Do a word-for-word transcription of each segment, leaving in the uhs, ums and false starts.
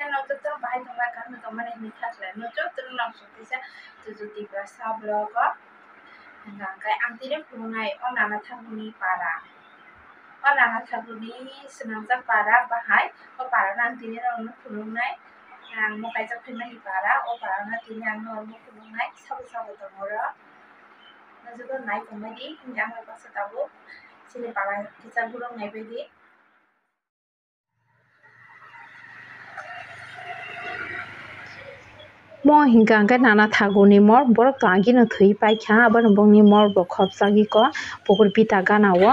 Norok joto bahai tongma, kaham tongmani hwnwi kha khlai. Norok joto no nang song kisa Tuju Tiprasa vlog o. Hwnka hwnkhe ang tini phunuknai o Nana Thakurni para. O Nana Thakurni swnamjak para bahai. O para no ang tini norokno phunuknai. Ang mo kaijak phaimani para. O para no tini ang norokno phunuknai. Sabo sabo tongo oro. Norok joto nai tongbai di. Hwnwi ang bai baksa tabuk. Chini para kisa borok naibai di. Mo hwnka hwnkhe Nana Thakurni mor, borok to agino thwi paikha, abono bongni mor bo khopjagwi kho, pukur pita gana o.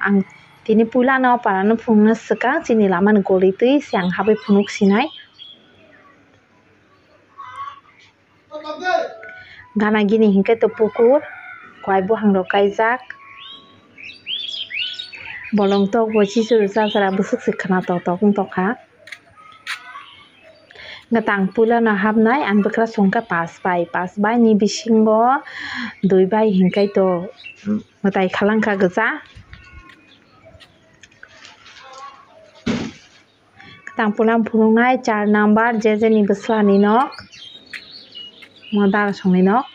Ang tini puilano parano phunukna swkang, chini lamani goli twi se ang habwi phunuk sinai. Gana gini hwnkhe to pukur, kwai buhangrok kaijak. Bolong tok bo chichuru chachara bwswk se khwna tok tok wng tongkha. Hwnkhe tang puilano hapnai, ani bwkra songkha pass bai, pass bai ni bisingo dui bai hwnkhe to mwtai khalangkha gwja. Tang puila phunuknai char number je je ni bwsla ni nok, mo dara song ni nok.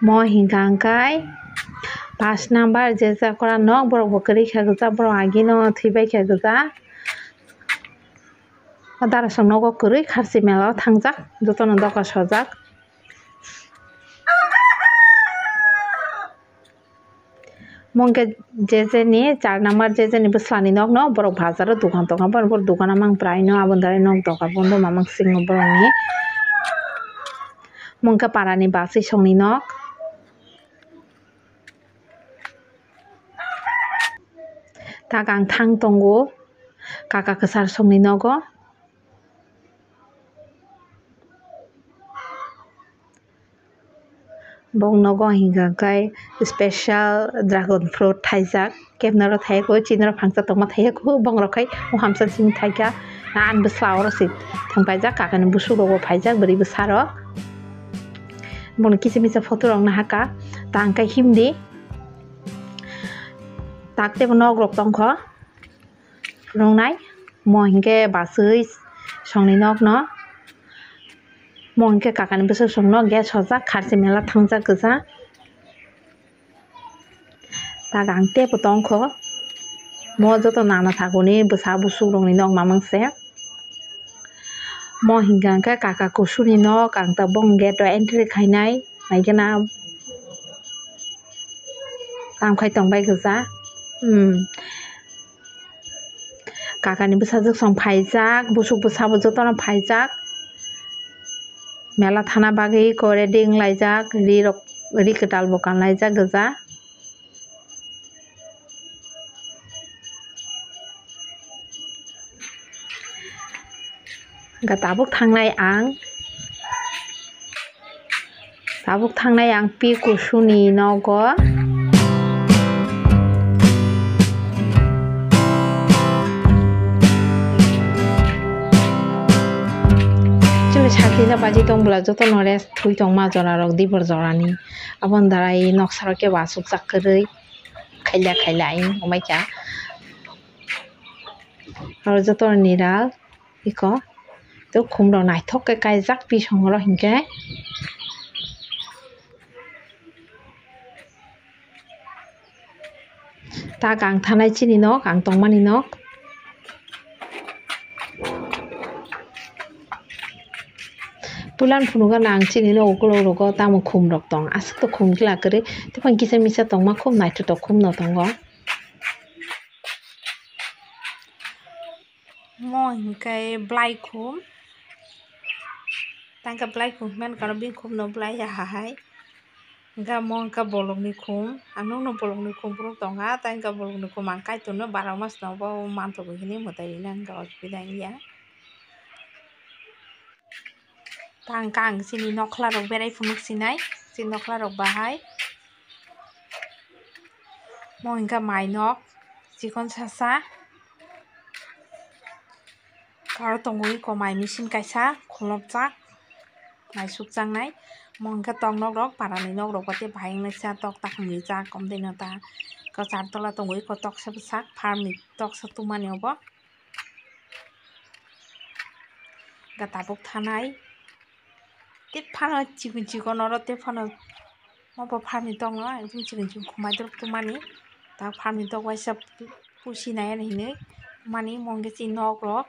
Mo hwnka hwnkhe pass number je je kora nok, borok bo kwrwi kha gwja, borok agino thwi bai kha gwja. O dara song nogo kwrwi kharchi mela o thangjak, jotono doka sojak. Mo hwnkhe je je ni char number je je ni bwsla ni nok no borok bazar o dogan tongo, borok, borok dogan o mang prai no aboni dagoi nok doga bondo ma mang singo borok ni. Mo hwnkhe para ni bachwi song ni nok. Tak ang thang tongo kaka kwchar song ni nogo. Bong nogo hwnka khe special dragon fruit thaijak, kebnaro thaiya kho, chinaro phangsa tongma thaiya kho, bongrok khai o hamsa simi thaikha, na ani bwsla oro se thangpaijak, kakani bwswk rogo phaijak, bwrwi bwsarok. Bono kisa misa photo rok nahaka, tang khe himdi, tak tebo nok rok tongkho. Phunuknai, mo hinkhe bachwi songni nokno, mo hinkhe kakani bwswk songno gas hojak, kharchi mela thangjak gwja. Tak ang teibo tongkho, mo joto nana thaguni bwsa bwswk rokni nok mamang se. Mo hinkha khe kaka kusuni nok, ang tabok gate o entry khainai, naikhe na kam khai tongbai gwja. Hmm. Kakani bwsajwk song phaijak, bwswk bwsabo jotono phaijak. Mela thana bagwi kore ding laijak, ri rok, ri kwtal bo kan laijak gwja. Hwnkhe tabuk thangnai ang, tabuk thangnai ang pi kusuni nogo. Chwla sakhe na baji tong bwla jotono rest thwi tongma jora rok dibor jorani. Aboni darai noksa rok kebo aswk jak kwrwi khaila khaila ai wngmai kha. Aro joto ni ral iko to khum rok naithok khe kaijak pisong oro hinkhe. Tak ang thanai chini nok, ang tongmani nok. Pulan phunukgana ang chini nok ukulok rogo tamo khum rok tong, aswk to khum kila kwrwi, tei phang kisa misa tongma khum naithotok khum no tongo. Mo hinkhe blai khum. Tangkhe blai khum himani karo bini khum no blai ya hahai. Hinkhe mo hinkhe bolongni khum. Ang nukno bolongni khum phuru tongkha. Tei hinkhe bolongni khum ang kaitorno baro mas no bo manthogo hinwi mwtai rina hinkhe osubida wngya. Tang kang chini nokhla rok berai phunuk sinai, chini nokhla rok bahai. Mo hinkhe mai nok chikon sasa. Aro tongo iko mai machine kaisa kholopjak, mai sukjaknai. Mo hwnkhe tok nok rok, para ni nok rok bo tei bahai wngwi cha tok tak wngwi cha kom de no ta. Ko char tola tongo eko tok se bwsak farm ni tok se tumani obo. Ga tabuk thanai. Tei phano chikon chikon oro tei phano mo bo farm ni tok no ekdom chikon chikon khumai dorok tumani. Ta farm ni tok waisa pusi nai ani hinwi mani mo hwnkhe chini nok rok.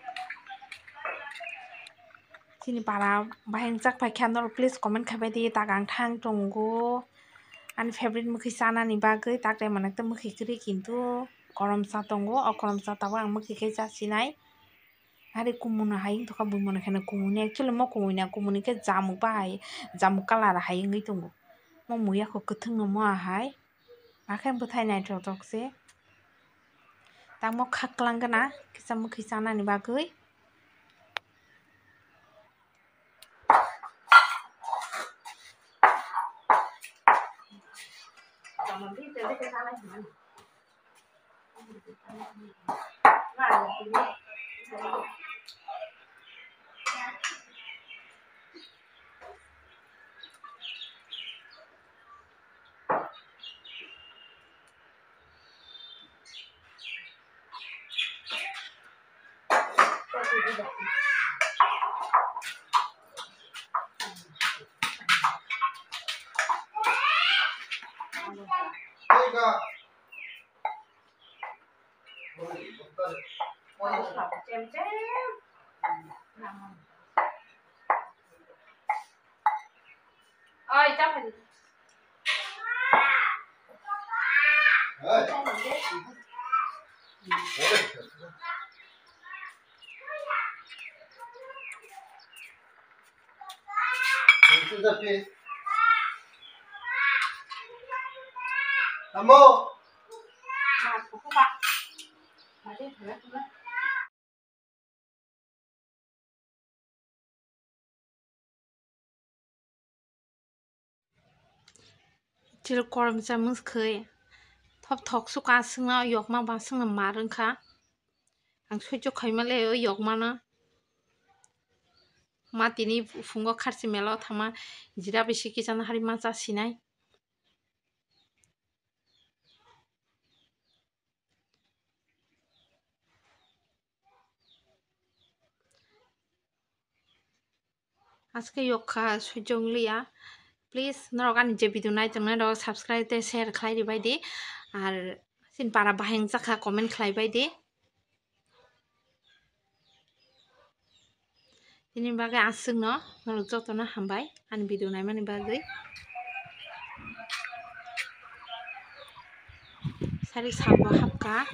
Chini para bahai wngchak paikha norok please comment khai bai di, tak ang thang tongo ani favorite mwkhwi chanani bagwi, tak de manakhe mwkhwi kwrwi kintu korom cha tongo, o korom cha tabuk ang mwkhwi khe cha sinai. Hari kumui no hai wngtokha, bui mano kheno kumui ni, actually mo kumui na, kumui ni khe jamuk bahai, jamuk colour hai wngwi tongo. Mo muya kho kwthwng no mo ahai. Hakhe bwthai naithok thok se. Tamo khaklang gana kisa mwkhwi chanani bagwi. Oi, ta phai. Tamo. Chil korom cha mwkhwi thop thok suka aswkno yokma ba aswkno mar wngkha. Ang sojjo khaima le o yokmano. Ma tini phungo kharchi mela o thangma jira bisi kichana hari ma cha sinai. Aske yokha sojong liya. Please norok ani je video nai tongnai rok subscribe tei share khlai ribai di. Ar sin para bahai wngjakha comment khlai bai di. Tini bagwi aswkno norok jotono hambai ani video naimani bagwi. Sari sabo hapkha.